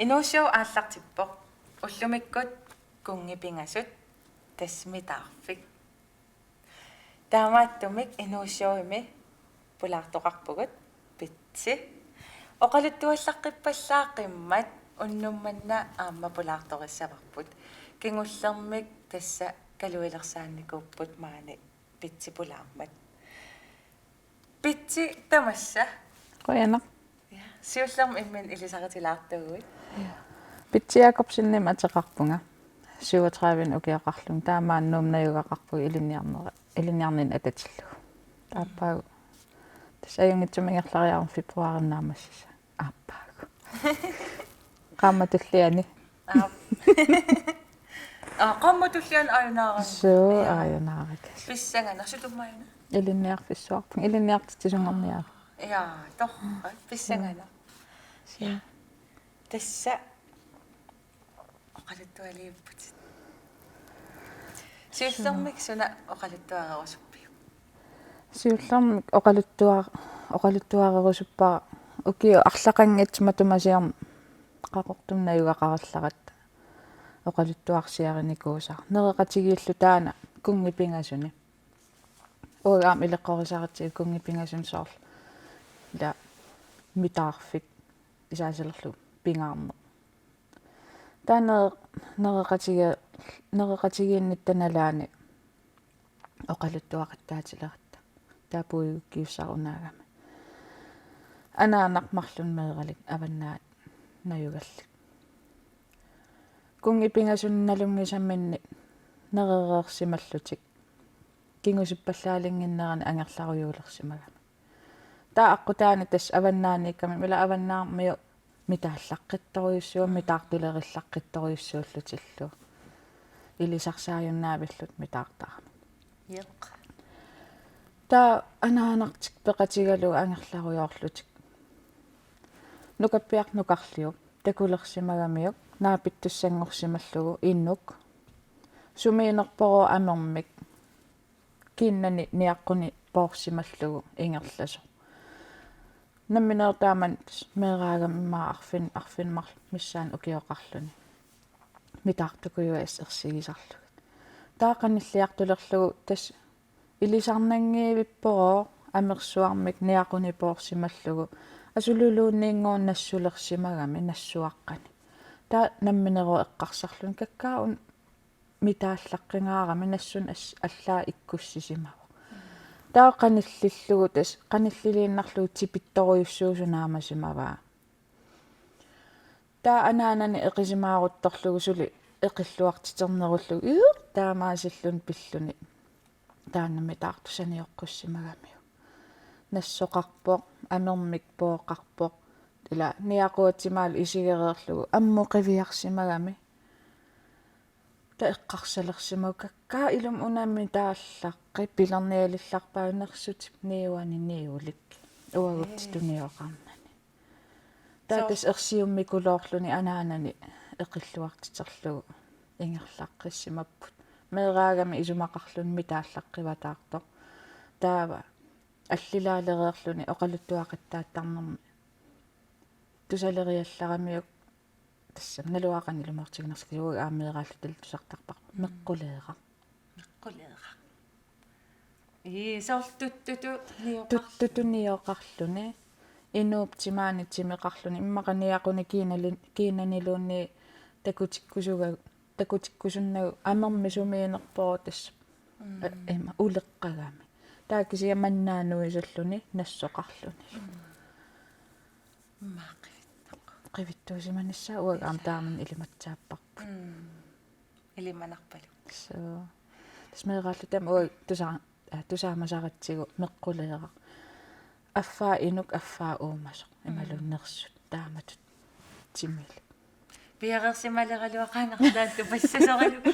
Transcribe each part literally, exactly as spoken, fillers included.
Inuusshow aallartippoq. Ullumikkut kunngipingasut, tassa mitaarfik. Taamaattumik inuusshowimi pulaartoqarpugut Pitsi. Oqaluttuallaqqippallaaqimmat, unnuk manna aamma pulaartorissavarput. Kingullermik tassa kaluilersaannikuupput maani Pitsi pulaarmat. Pitsi, tamassa. Qujanaq. Ja, siullermik imminut ilisaritilaartuuguit. Ja. Pitsi Jakobsenimik ateqarpunga. Syvogtredive ukioqarlunga. Taava maani Nuummut najugaqarpunga ilinniarnera-, ilinniarninni atatillugu. Aappaagu. Tassa ajunngitsumik ingerlariaruma februarip naammassisani. Aappaagu. Qaammatip tulliani. Aap. Aa, qaammatip tulliani ajunaarama. Suu, ja, ajunaarakkit. Pissanganaq, sutummaajuna? Ilinniarfissuarpunga, ilinniartitsisunngorniarpunga. Ja, torrak, pissanganaq. Ja. Tassa oqaluttualiipputit. Siullermik suna oqaluttuarerusuppiuk? Siullermik oqaluttuar-, oqaluttuarerusuppara ukiut arlaqanngitsut matuma siorna Qaqortumi najugaqarallaratta oqaluttuarsiarinikuusara. Nereqatigiillu taanna kunngipingasuni. Uagut aamma ileqqorisaratsigu kunngipingasuni soorlu. Ila mitaarfik isaasalerlu pingaarneq. Taanna nereqatigi-, nereqatigiinnitta nalaani oqaluttuaqattaatilerutta. Taava puigukkiussara unaagami. Anaanaq marlunnik meeralik avannaata najugallit. Kunngipingasuni nalunngisaminni nerereersimallutik kingusippallaalinnginnerani angerlarujuulersimagami. Taava aqqutaani tassa avannaaniikkami, ila avannaarmiut mitaallaqqittorujussuummata, mitaartulerillaqqittorujussuullutillu. Ilisarsaajunnaarlutik mitaartaramik. Jeq. Taava anaanartik peqatigalugu angerlarujoorlutik. Nukappiarneq nukarliup takulersimagamiuk naapittussanngorsimallugu inuk. Sumiinerpoq amermik kiinnani niaqquni poorsimallugu ingerlasoq. Nammineq taamani meeraagami immaqa arfin-, arfineq marluk missaani ukioqarluni. Mitaartukujui assut ersigisarlugit. Taava qanilliartulerlugu tassa ilisarnanngivippoq amersuarmik niaquni poorsimallugu. Asululuunniinngooq nassulersimagami nassuaqqani. Taava nammineq eqqarsarluni kakkaak una mitaallaqqingaarami nassunik as-, allaat ikkussisimavoq. Taava qanillillugu tassa qanilliliinnarlugu tipittorujussuusoq naamasimavaa. Taava anaanani eqisimaaruttorlugu suli eqilluartiternerullugu iu taamaasilluni pilluni. Taanna mitaartoq sanioqqussimagamiuk. Nassoqarpoq, amermik pooqarpoq. Ila niaquatimaalu isigereerlugu ammut qiviarsimagami. Taava eqqarsalersimavoq kakkaak ilumut una mitaallaqqi pilernialillarpaanersutit niuani niulik. Uagut tunioqarnani. Taava tassa ersiummikkuloorluni anaanani eqilluartiterlugu ingerlaqqissimapput. Meeraagami isumaqarluni mitaallaqqivatartoq. Taava allilaalereerluni oqaluttuaqattaattarnermi tusaleriallaramiuk tassa naluara qanoq ilumoortiginersoq kisianni aamma meeraalluta tusartarparput. Mm. Meqquleeraq. Meqquleeraq. Ii, soorlu tuttutut nioqarluni. Tuttutut nioqarluni. Inuup timaani timeqarluni. Immaqa niaquni kiinali-, kiinaniluunniit takutikkusuga-, takutikkusunnagu amermik sumiinerpoq tassa. Mm. Aa, ima uleqqagami. Taava kisianni mannaanuisalluni nassoqarluni. Mm. Immaqa qivittoq. Qivittuusimanissaa uagut aamma taamani ilimatsaapparput. Mm. Ilimanarpalu. Suu. Tassa meeraalluta aamma uagut tusa-, aa, tusaamasaratsigu meqquleeraq. Affaa inuk, affaa uumasoq. Imaluunniit nersut. Taamatut timili. Piareersimaleraluaqaanga arlaat tupassasoralugu.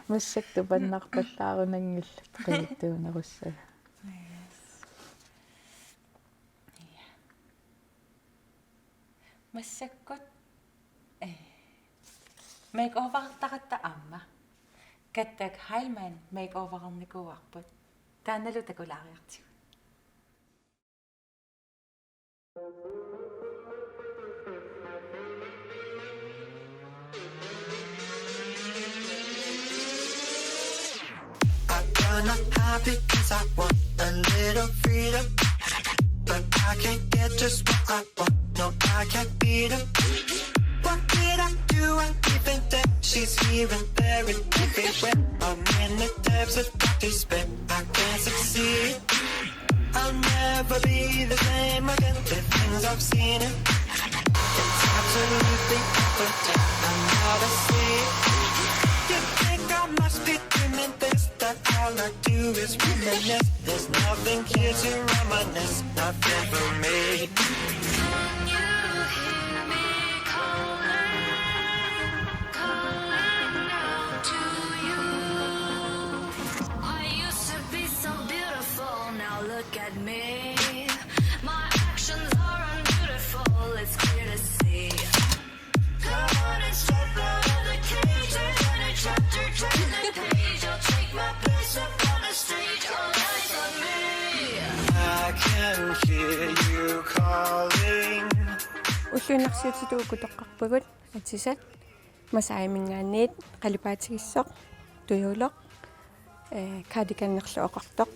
Massakkut tupannarpallaarunanngillat qivittuunerussagaa. Yes. Ja. Massakkut, eh, makeoverertaratta aamma. Kattak Heilmann makeoverernikuuarput. Taannalu takulaariartigu. Not happy 'cause I want a little freedom, but I can't get just what I want. No, I can't beat 'em. What did I do? I even think she's here and there and everywhere. I'm in the depths of despair. I can't succeed. I'll never be the same again. The things I've seen, it's absolutely evident. I'm not asleep. You think I must be dreaming this, that all I do is reminisce. There's nothing here to reminisce. Nothing for me. Can you hear me calling? Calling out to you. I used to be so beautiful, now look at me. My actions are unbeautiful, it's clear to see. Come on and step out of the cage, turn a chapter, turn the page. I'll take my place up on the stage, all eyes on me. I can hear you calling. Ulluinnarsiutitut uku toqqarpagut: atisat, Masaimingaanniit qalipaatigissoq, tujuuloq, eh, cardiganerlu oqartoq,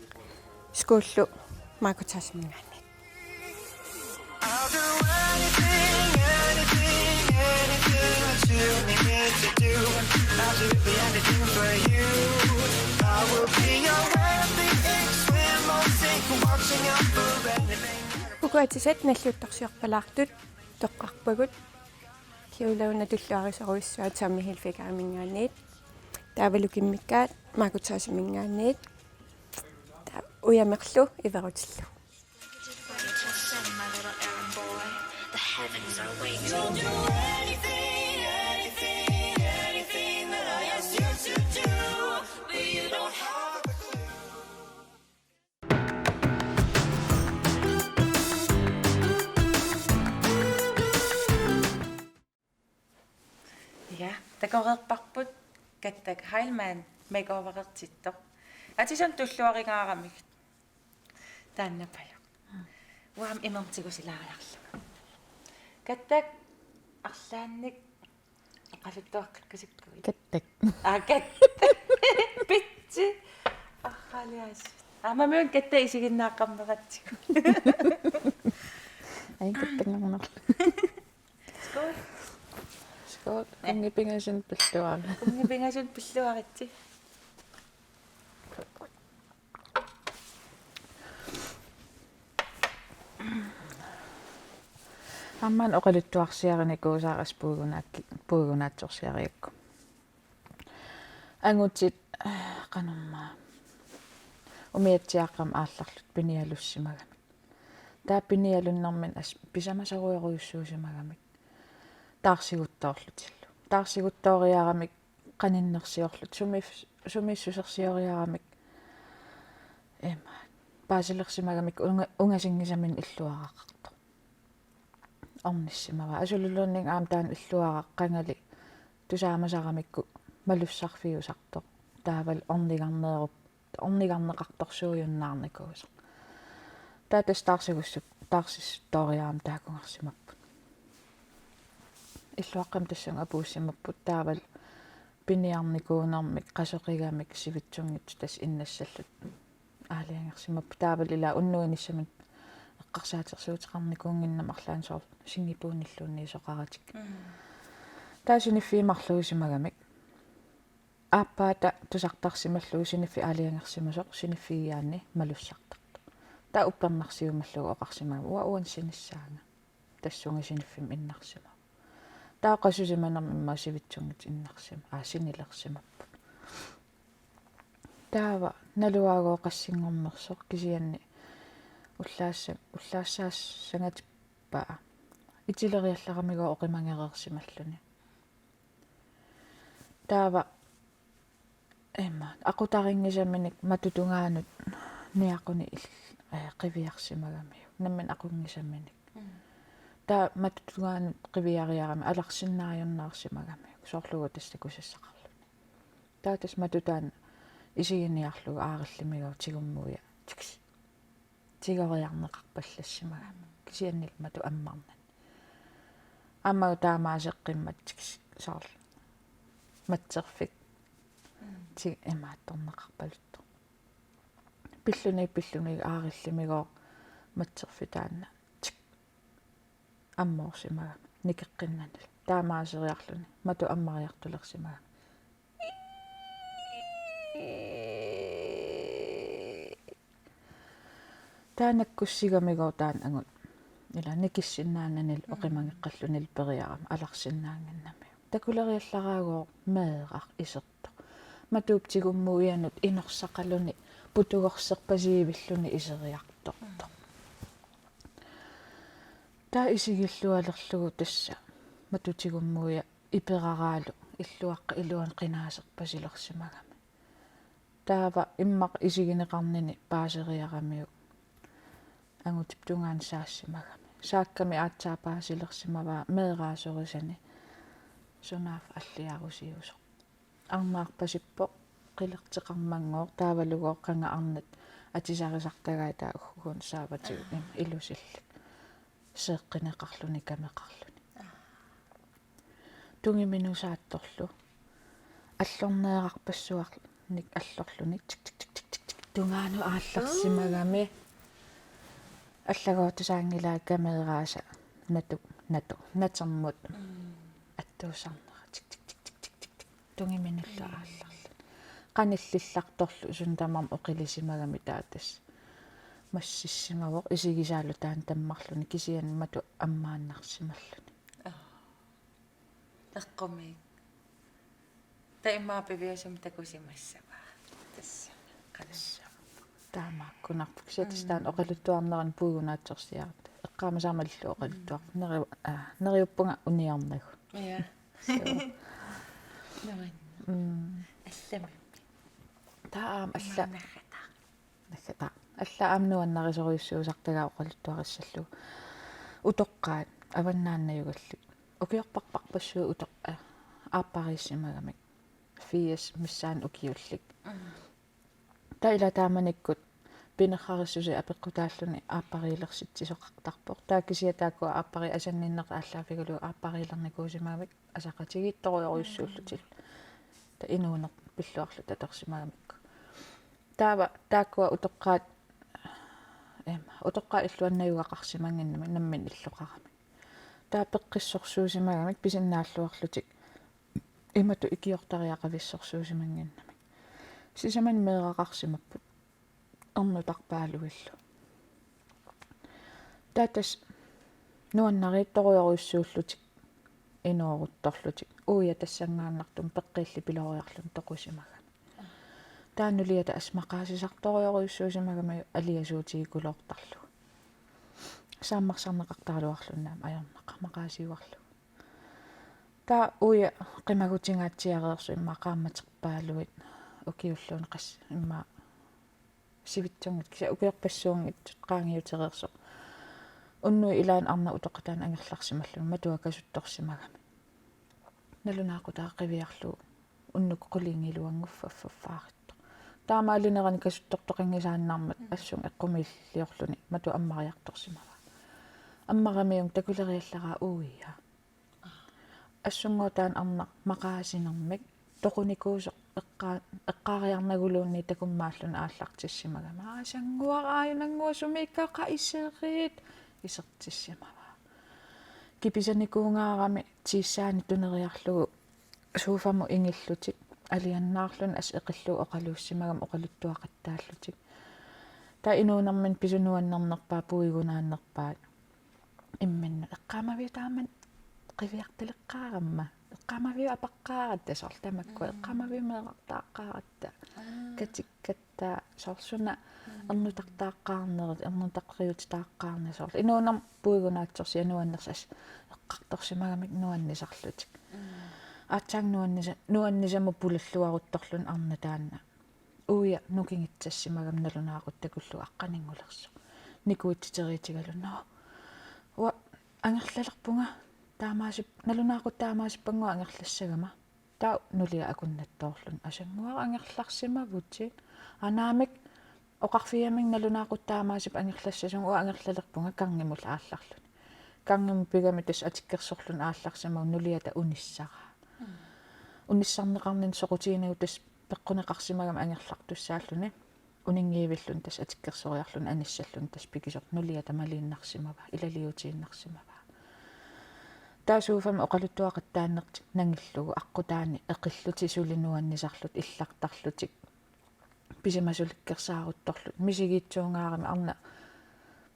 Skuullu Maakutaasiminngaanniit. I'll do anything, anything, anything that you need me to do. Absolutely anything for you. I will be your everything, swim or sink, watching out for anything. Uku atisat nalliuttorsiorpalaartut toqqarpagut: Kiulauuna Tulluarisorujussuaq Tommy Hilfigerimingaanniit, taavalu kimmikkaat Maakutaasiminngaanniit, taava Ujamerlu Iverutillu. The heavens are waiting. You'll do anything, anything, anything that I ask you to do, but you don't have a clue. Ja, takoreerparput Kattak Heilmann makeoverertittoq. Atisunut tulluarigaaramik. Taanna pajuk. Uanga imermik tigusilaariarlunga. Kattak, arlaannik oqaluttuaqqikkusukkavit? Kattak. Aa, Kattak. Pitsi. Arraaliaas. Aamma uanga Kattak isiginnaaqqammeqatsigu. Ai, Kattaknernarlu. Skål. Skål. Kunngi pingasunut pilluarit. Kunngi pingasunut pilluaritsi. Aamma oqaluttuarsiarinikuusara puigunaakki-, puigunaatsorsiarigakku. Angutit, qanormaa, umiatsiaaqqamik aallarlutik pinialussimagamik. Taava pinialunnerminni as-, pisamasorujorujussuusimagamik. Taarsiguttoorlutillu. Taarsiguttooriaramik qaninnersiorlutik. Sumi-, sumiissusersioriaramik. Ima. Paasilersimagamik unga-, ungasinngisaminnik illuaraqartoq. Ornissimavaa. Asululuunniit aamma taanna illuaraq qangali tusaamasaramikku malussarfiusartoq. Taavalu ornigarneerup-, ornigarneqartorsuujunnaarnikuusoq. Taava tassa taarsigussu-, taarsisuttooriarami taakunngarsimapput. Illuaqqamik tassunga apuussimapput taavalu piniarnikuunermik qasoqigamik sivitsunngitsut tassa innassallutik aalajangersimapput. Taavalu ila unnuinissamut eqqarsaatersuuteqarnikuunnginnama arlaannik soorlu singipuunilluunniit soqaratik. Mm. Taava siniffiit marluusimagamik. Aappaata tusartarsimallugu siniffik aalajangersimasoq siniffigigaanni malussartartoq. Taava uppernarsiumallugu oqarsimagami: Uanga uani sinissaanga. Tassunga siniffimmi innarsimavoq. Taava qasusimanermik immaqa sivitsunngitsut innarsima-, aa, sinilersimapput. Taava naluaagooq qassinngornersoq kisianni ullaassa-, ullaassaassangatippa itileriallaramigooq oqimagereersimalluni. Taava ima, aqutarinngisaminik matup tungaanut niaquni il-, eh, qiviarsimagamiuk. Nammineq aqunngisaminik. Mm. Taava matup tungaanut qiviariarami alarsinnaajunnaarsimagamiuk. Soorlu uagut tassa takusassaqarluni. Taava tassa matup taanna isiginiarlugu aarillimigooq tigummuia. Tiks. Tigoriarneqarpallassimagami. Kisiannili matup ammarnani. Aamma taamaaseqqimmat tiks soorlu. Matserfik. Mm. Ti-, imaattorneqarpaluttoq. Pilluni pilluni aarillimigooq matserfik taanna tik ammoorsimagami nikeqqinnanilu. Taamaaseriarluni matu ammariartulersimagami. Taanna nakkussigamigooq taanna angut ila nikissinnaanani oqimageqqalluni periarama alarsinnaannginnami. Takuleriallaraagooq meeraq isertoq. Matuup tigummuianut inersaqaluni putugorserpasiivilluni iseriartortoq. Taava isigillualerlugu tassa matu tigummuia iperaraalu illuaqqap iluani qinaaserpasilersimagami. Taava immaqa isigineqarnini paaseriaramiuk angutip tungaanut saassimagami. Saakkami aatsaat paasilersimavaa meeraasorisani sunaaffa alliarusiusoq. Arnaarpasippoq qilerteqarmanngooq taavalugooq qanga arnat atisarisartagai taava ugguuna saavatigut ilusillit. Seeqqineqarluni kameqarluni. Tungiminusaattorlu. Allorneerarpassuarnik allorluni tik tik tik tik tik tik tungaanut aallarsimagami. Allagoortusaanngilai kameeraasa natu natu natermut attuussarnera tik tik tik tik tik tik tik tungiminullu aallarluni. Qanillillartorlu suna tamarmi oqilisimagami taava tassa massissimavoq isigisaalu taanna tammarluni kisianni matu ammaannarsimalluni. Eqqumiik. Taava immaqa piviusumik takusimassavaa. Tassa. Qanassa. Taamaakkunarpoq. Kisianni tassa taanna oqaluttuarnerani puigunaatsorsiarluta. Eqqaamasara malillugu oqaluttuarpoq. Neri-, aa, neriuppunga uniornagu. Ja. Suu. Nuann. Mm. Allamimmi. Taava aamma alla. Immaqa naggataa. Naggataa. Alla aamma nuannarisorujussuusartagaa oqaluttuarissallugu. Utoqqaat avannaannajugallit. Ukiorparparpassuit utoq-, aa, aappariissimagamik. Firs missaani ukiullit. Mm. Taava ila taamanikkut pinerrarissuseq apeqqutaalluni aappariilersitsisoqartarpoq. Taava kisianni taakkua aappariit asanninneq aallaaffigalugu aappariilernikuusimagamik asaqatigiittorujorujussuullutillu. Taava inuuneq pilluarluta atorsimagamikku. Taava taakkua utoqqaat, em, utoqqaat illuannajugaqarsimannginnamik nammineq illoqaramik. Taava peqqissorsuusimagamik pisinnaalluarlutik imatut ikiortariaqavissorsuusimannginnamik. Sisamanik meeraqarsimapput ernutarpaaluillu. Taava tassa nuannariittorujorujussuullutik inooruttorlutik. Uia tassanngaannartumik peqqiillit piloriarluni toqusimagami. Taava nuliata assut maqaasisartorujorujussuusimagami aliasuutigikuloortarlugu. Saammarsarneqartaraluarluni aamma ajornaqaaq maqaasiuarlugu. Taava uia qimagutinngatsiareersoq immaqa qaammaterpaaluit ukiulluunniit qas-, immaqa sivitsunngitsut kisianni ukiorpassuunngitsut qaangiutereersoq. Unnuit ilaanni arnat utoqqaat taanna angerlarsimalluni matua kasuttorsimagami. Nalunaaqutaq qiviarlugu unnukkut qulingiluannguffaffaffaarittoq. Taamaalinerani kasuttortoqanngisaannarmat assunga eqqumiilliorluni matu ammariartorsimavaa. Ammaramiuk takuleriallaraa uia. Assunngooq taanna arnaq maqaasinermik toqunikuusoq eqqaa-, eqqaariarnaguluunniit takummaalluni aallartissimagami. Aasannguaq aajunannguaq sumiikkaat qa iserit isertissimavaa. Kipisanikuungaarami tiissaani tuneriarlugu sofamut ingillutik aliannaarluni assut eqillugu oqaluussimagami oqaluttuaqattaallutik. Taava inuunermini pisut nuannernerpaat puigunaannerpaat. Imminnut eqqaamaviup taama qiviartaleqqaaramma. Eqqaamaviup apaqqaaratta soorlu tamakkua. Mm. Eqqaamaviup meerartaaqqaaratta. Aa. Katikkatta soorlu suna. Mm. Ernutartaaqqaarnerit, ernutaqqiutitaaqqaarnerit soorlu. Inuunermi puigunaatsorsiaq nuannersut assut eqqartorsimagamik nuannisarlutik. Mm. Aatsaat nuannisa-, nuannisamut pulalluaruttorluni arnaq taanna. Uia nukingitsassimagami nalunaaqutaq takullugu aqqaninngulersoq. Nikuitsiteriitigalugu: Nå. Uanga angerlalerpunga taamaasip-, nalunaaqutaq taamaasippanngua angerlassagama. Taava nulia akunnattoorluni: Aasannguaq angerlarsimavutit. Aa naamik, oqarfigamik nalunaaqutaq taamaasippat angerlassasunga, uanga angerlalerpunga gangimullu aallarluni. Gangimut pigami tassa atikkersorluni aallarsimagami nuliata unissaraa. Mm. Unissarneqarnini soqutiginagu tassa peqquneqarsimagami angerlartussaalluni. uninngiivilluni tassa atikkersoriarluni anissalluni tassa pikisoq nulia tamaliinnarsimavaa, ilaliutiinnarsimavaa. Taava sofami oqaluttuaqattaannertik nangillugu aqqutaani eqillutik suli nuannisarlutik illartarlutik pisimasulikkersaaruttorlutik misigiitsuungaarami arnaq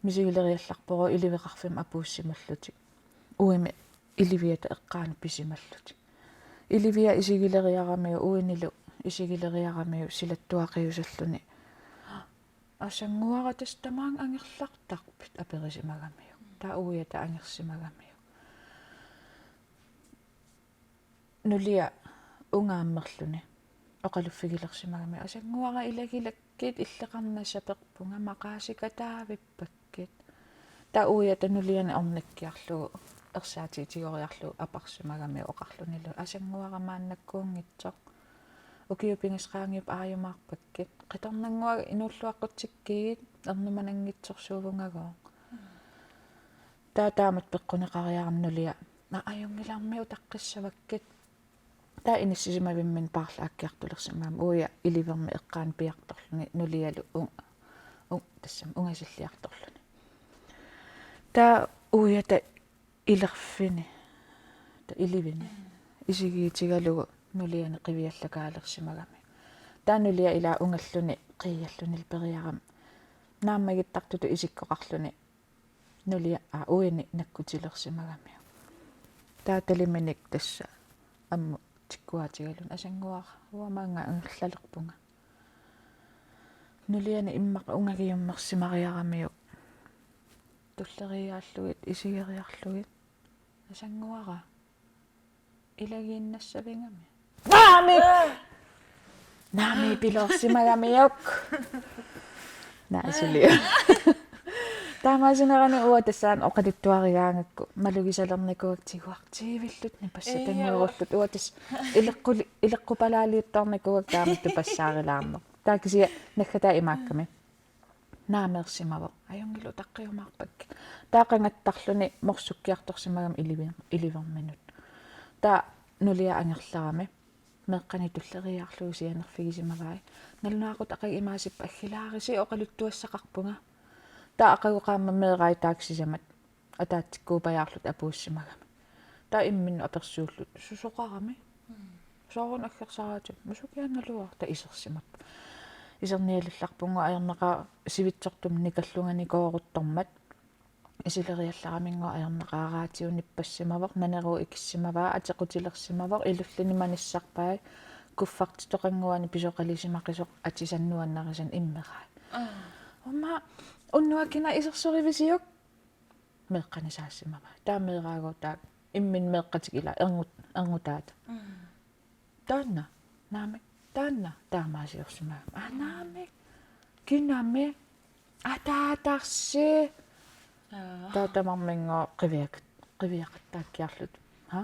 misigileriallarpoq iliveqarfimmi apuussimallutik. Uimi iliviata eqqaani pisimallutik. Ilivia isigileriaramiuk uinilu isigileriaramiuk silattuaqiusalluni. Asannguara tassa tamaanga angerlartarpit aperisimagamiuk. Taava uiata angersimagamiuk. Nulia ungaammerluni oqaluffigilersimagami asannguara ilagilakkit illeqarnassaperpunga maqaasikataavippakkit. Taava uiata nuliani ornikkiarlugu ersaatigitigoriarlugu aparsimagami oqarlunilu asannguara maannakkuunngitsoq. Ukiut pingasut qaangiuppata aajumaarpakkit. Qitornannguaq inuulluaqqutsikkiit ernumananngitsorsuuvungagooq. Taava taamatut peqquneqariarami nulia. Naa ajunngilarmi utaqqissavakkit. Taava inissisimavimminni paarlaakkiartulersimagami uia ilivermi eqqaani piartorluni nulialu un, un, tassami ungasilliartorluni. Taava uiata ilerfini, taava ilivini, isigiitigalugu nuliani qiviallakaalersimagami. Taava nulia ilaa ungalluni qiialluni periarami. Naammagittartutut isikkoqarluni nulia aa uini nakkutilersimagamiuk. Taava taliminik tassa ammut tikkuaatigaluni asannguara uanga maanga angerlalerpunga. Nuliani immaqa ungagiummersimariaramiuk. Tulleriiaallugit isigeriarlugit. Asannguara. Ilagiinnassavigami. Naamik! Naamik piloorsimagamiuk. Naasili. Taamaasinerani uanga tassaana oqaluttuarigaangakku malugisalernikuuakka tiguartiivillutik nipassatanngorullutik uanga tassa ileqquli-, ileqqupalaaliuttarnikuuakka taamatut passaarilaarneq. Taava kisianni naggataa imaakkami. Naameersimavoq. Ajunngilu utaqqiumaarpakkit. Taava qangattarluni morsukkiartorsimagami ilivi-, iliverminut. Taava nulia angerlarami. Meeqqani tulleriiaarlugu sianerfigisimavai. Nalunaaqutaq aqagu imaasippat aggilaarisi oqaluttuassaqarpunga. Taava aqagu qaammat meerai taakku sisamat. Ataatsikkuupajaarlutik apuussimagami. Taava imminnut apersuullutik susoqarami. Sooruna aggersaraatigut, masukiaannaluaq taava isersimappat. Isernialallarpunga ajornaqaaq sivitsortumik nikallunganikooruttormat. Isileriallaraminnguaq ajornaqaaq raatiunippasimavoq, naneruut ikissimavaa, atequtilersimavoq, ilullini manissarpai, kuffartitoqannguani pisoqalisimaqisoq, atisanik nuannarisanik immerai. Aa. Aamma unnuaq kina isersorivisiuk? Meeqqani saassimavai. Taava meeraagooq taakku imminnut meeqqatik ilaa erngut-, erngutaata. Mm. Taanna, naamik, taanna, taamaasiorsimagami. Aa, naamik. Kinami? Ataatarsi. Aa. Taava tamarminnguaq qiviak-, qiviaqattaakkiarlutik. Ha?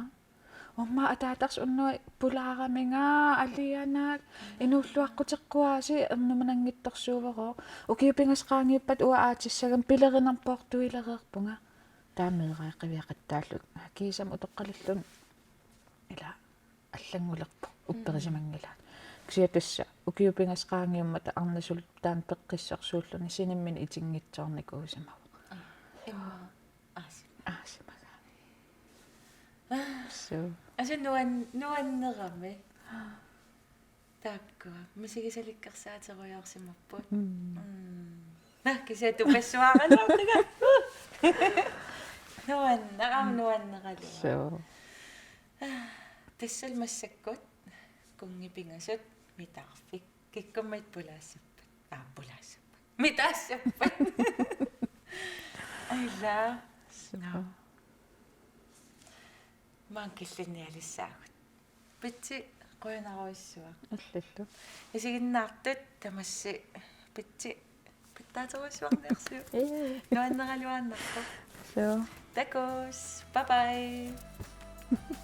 Aamma ataatarsi unnuaq pulaaraminga alianaak inuulluaqquteqquaasi ernumananngitsorsuuvoq. Ukiut pingasut qaangiuppata uanga aatissagama pilerinerpoortuilereerpunga. Taava meerai qiviaqattaalluni. Kiisami utoqqalilluni. Ila allanngulerpoq. Mm. Upperisimanngilaa. Kisianni tassa ukiut pingasut qaangiummata arnaq suli taanna peqqissorsuulluni sinimminik itinngitsoornikuusimavoq. Aa, immaqa aasima. Aasimagami. Aa. Suu. Asa nuan-, nuannerami. Taakkua. Misigisalikkersaatigerujoorsimapput. Mm. Mm. Naa, kisianni tupassuaaralaartiga. Nuanna-, aamma nuanneraluaq. Suu. Tassalu massakkut kunngi pingasut mitaarfik. Kikkummit pulaassappat. Aa, pulaassappat. Mitaassappat. Aila. Suu. Naa. Maanga killinnialissaagut. Pitsi qujanarujussuaq. Illillu. Isiginnaartut tamassi pitsi pattaaterujussuarniarsiuk. Ee. Nuanneraluaannarpoq. Suu. Takuss. Bye bye.